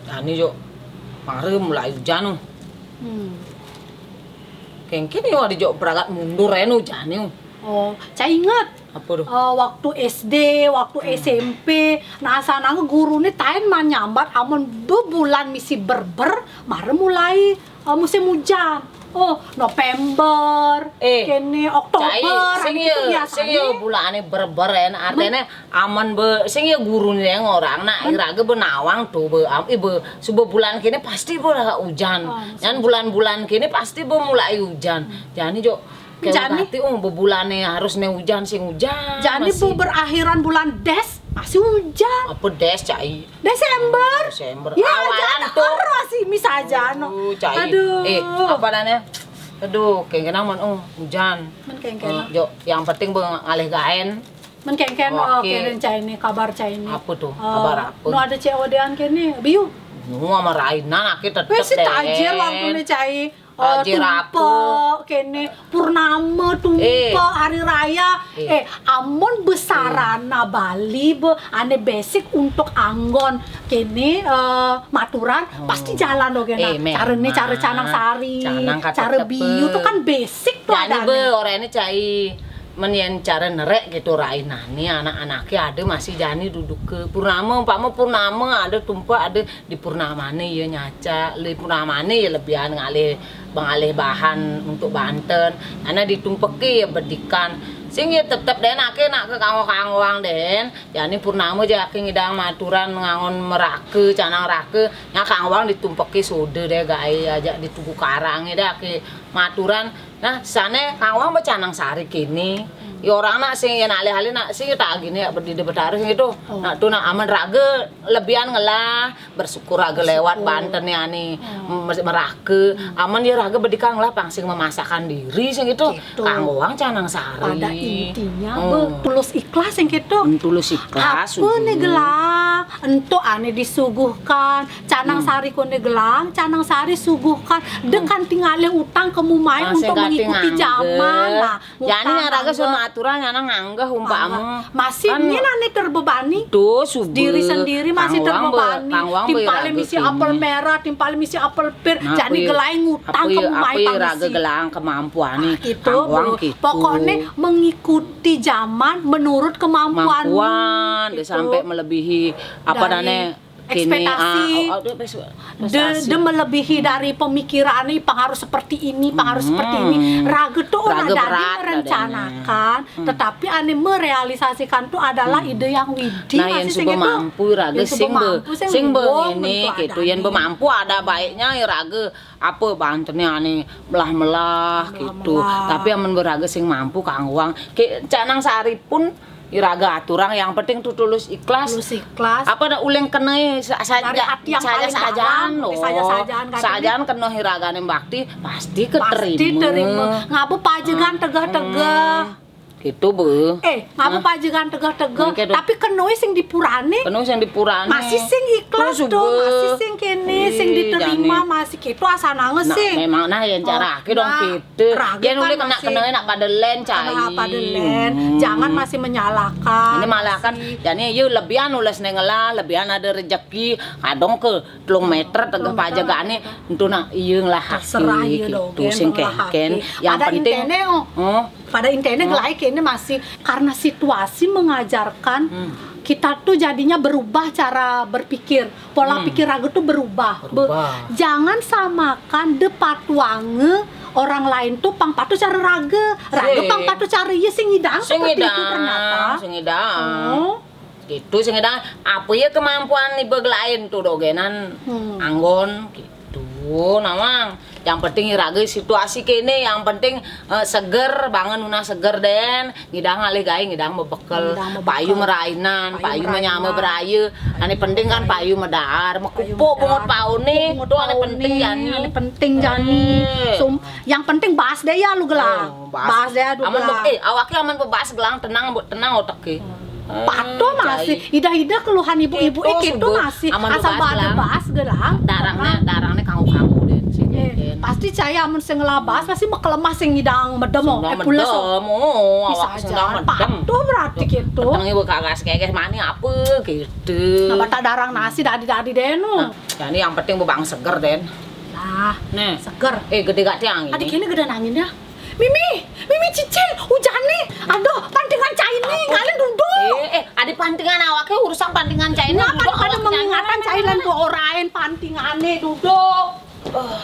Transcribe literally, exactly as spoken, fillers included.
Jani jok, mara mulai ujan, oh. Hmm. Kéngkén yo ada jok beragat mundur aja, oh, jani, oh. Oh, cai inget. Apa tuh? Eh, waktu S D, waktu, hmm, S M P, nah, asananga gurune taén manyambat amun bebulan misi berber, mara mulai, eh, musim ujan. Oh, November, eh, kéné Oktober, cai, sing anu yo, gitu biasanya. Sing yo bulane berber, artine amun be, sing yo gurune ngorang, nah, iraga be nawang to, be, am, eh, be, suba bulan kéné pasti be ujan. Oh, musim ujan. Yan bulan-bulan kéné pasti be mulai ujan. Hmm. Jani jok, jani, oh, bebulane harus ne ujan, sing ujan. Jani masih bu berakhiran bulan Des, masih ujan. Apa Des, cai? Desember. Desember. Ya, awalan jani to. Terus ini saja, no. Aduh, cai. Aduh. Eh, apa adanya? Aduh, kéngkén amun, oh, ujan. Men kéngkén. Eh, jok, yang penting be ngalih gaén. Men kéngkén, oh, oke. Kéné cai ini, kabar cai ini. Apa tuh? Eh, kabar apa? Nu ada C O D-an kéné, biu. Nu ama rainan, ake tetep. Wes, si tajir waktu ini cai. Eh, tajir apa? Tumpek, kéné, purnama, tumpek, eh, hari raya. Eh. Eh, amun besarana Bali be, ane basic untuk anggon kéné, eh, maturan, pasti jalan do kéné. Eh, cara né, cara memang. Canang Sari, canang cara tetep. Biu tuh kan basic tuh. Jani adane. Be, orangnya cai. Men yén cara nerék gitu rainane anak-anake ada masih jani duduke. Purnama, umpama purnama ada tumpek, ada di purnamane ya nyacak, di purnamane ya lebihan ngalih, ngalih bahan untuk banten. Ana ditumpeki ya bedikan. Sing ya tetep deh nake nak ke kanggo-kanggoang deh. Jani purnama ja ake ngidang maturan ngangon meraka, canang raka, nya kanggoang ditumpeki soda deh gaé aja di tugu karang deh ake maturan. Nah, sane kanggoang be Canang Sari kéné. Ya orang nak sing yén alih-alih nak sing tak gini ya berdiri betara sing itu. Oh. Nak tu nak amun raga lebihan ngelah, bersyukur raga lewat bantene ane, oh, mer-, meraka. Hmm. Amun ya raga bedikan ngelah pang sing memasakan diri sing itu. Gitu. Kanggoang Canang Sari. Pada intinya, hmm, be, tulus ikhlas sing gitu. Hmm, tulus ikhlas. Apa nih gelang? Ento ane disuguhkan, Canang Sari koné gelang, Canang Sari suguhkan. Dé kanti ngalih utang kemu mai untuk mengikuti zaman. Nah, jani utang raga sono aturan ana nganggeh umpama. Masih kan nyén ané terbebani. Diri sendiri masih terbebani. Timpalé misi apel merah, timpalé misi apel pir. Jani gelai ngutang kemu mai raga gelang kemampuané. Pokokné mengikuti zaman menurut kemampuan. Kemampuan, dé sampai melebihi apa dané. Kéné, ekspektasi. Ah, oh, oh, dé, dé melebihi dari pemikiran nih, pang harus seperti ini, pang harus seperti ini. Raga tuh orang dadi merencanakan, tetapi ane merealisasikan tuh adalah ide yang widi. Nah, yang suba mampu raga sing be, sing be ngene gitu. Yang be mampu ada baiknya ya raga apa bantennya ane melah-melah gitu. Tapi amun be raga sing mampu kanggoang. Ké Canang Sari pun iraga aturang, yang penting tuh tulus ikhlas. Tulus ikhlas. Apa ada uling kena sa-, saja, dari hati yang saja paling sajaan dalam, loh. Sajaan kena iragane bakti, pasti keterima. Pasti terima. Ngapa pajegan tegah-tegah? Gitu, Bu. Eh, ngapa pajegan tegah-tegah? Tapi kena sing dipurane. Kena sing dipurane. Masih sing ikhlas tuh, masih sing kene, sing diterima, masih gitu asanange sing. Memang nah yang cara dong gitu. Yén ulih kena, kena nak pada lén, cai. Jangan masih menyalahkan. Ini malah kan, jani ya lebihan ules nengela, lebihan ada rejeki, kadang ke telung meter tegeh pajegane, entu nak iya ngelahake gitu, sing kengken. Yang penting, pada intene, oh. Pada intene gelai kene masih karena situasi mengajarkan kita tuh jadinya berubah cara berpikir. Pola pikir raga tuh berubah. Jangan samakan dé patuange orang lain tuh pang patuh cara raga. Raga pang patuh cara iya sing ngidang seperti itu ternyata. Sing ngidang. Oh. Gitu sing ngidang. Apa ya kemampuan iba lain tuh dogenan anggon gitu nawang. Yang penting iraga situasi kene, yang penting, eh, seger, bangun nunah seger den, ngidang alih gaé, ngidang bebekel, payu merainan, payu menyama beraya. Ane penting kan payu medar, mekupuk bungut paune, itu ane penting jani. Ane penting jani. Yang penting bas deh ya lu gelang. Bas deh aduh gelang. Eh, awake aman bebas gelang, tenang, Bu, tenang oteke. Pato masih, idah-idah keluhan ibu-ibu eh, gitu masih asal bebas gelang. Darangnya, darangnya kanggo-kanggo deh, sing. Pasti cai amun sing ngelabas, pasti bekel lemah sing ngidang medem, oh. Eh, pules, oh. Bisa aja. Patuh berarti gitu. Peteng ibu kagak sekekeh mani apa gitu. Nah, batak darang nasi dadi-dadi deh, nu. Nah, ya, ini yang penting bebang seger, Den. Nah, nih. Seger. Eh, gede gak tiang ini. Adik ini gede nangin ya. Mimi, Mimi cicil, hujane. Aduh, pantingan cai nih, kalian duduk. Eh, eh, ada pantingan awake urusan pantingan cai nih. Nah, duduk pada awak mengingatkan cai lan dua orain pantingane duduk. Oh.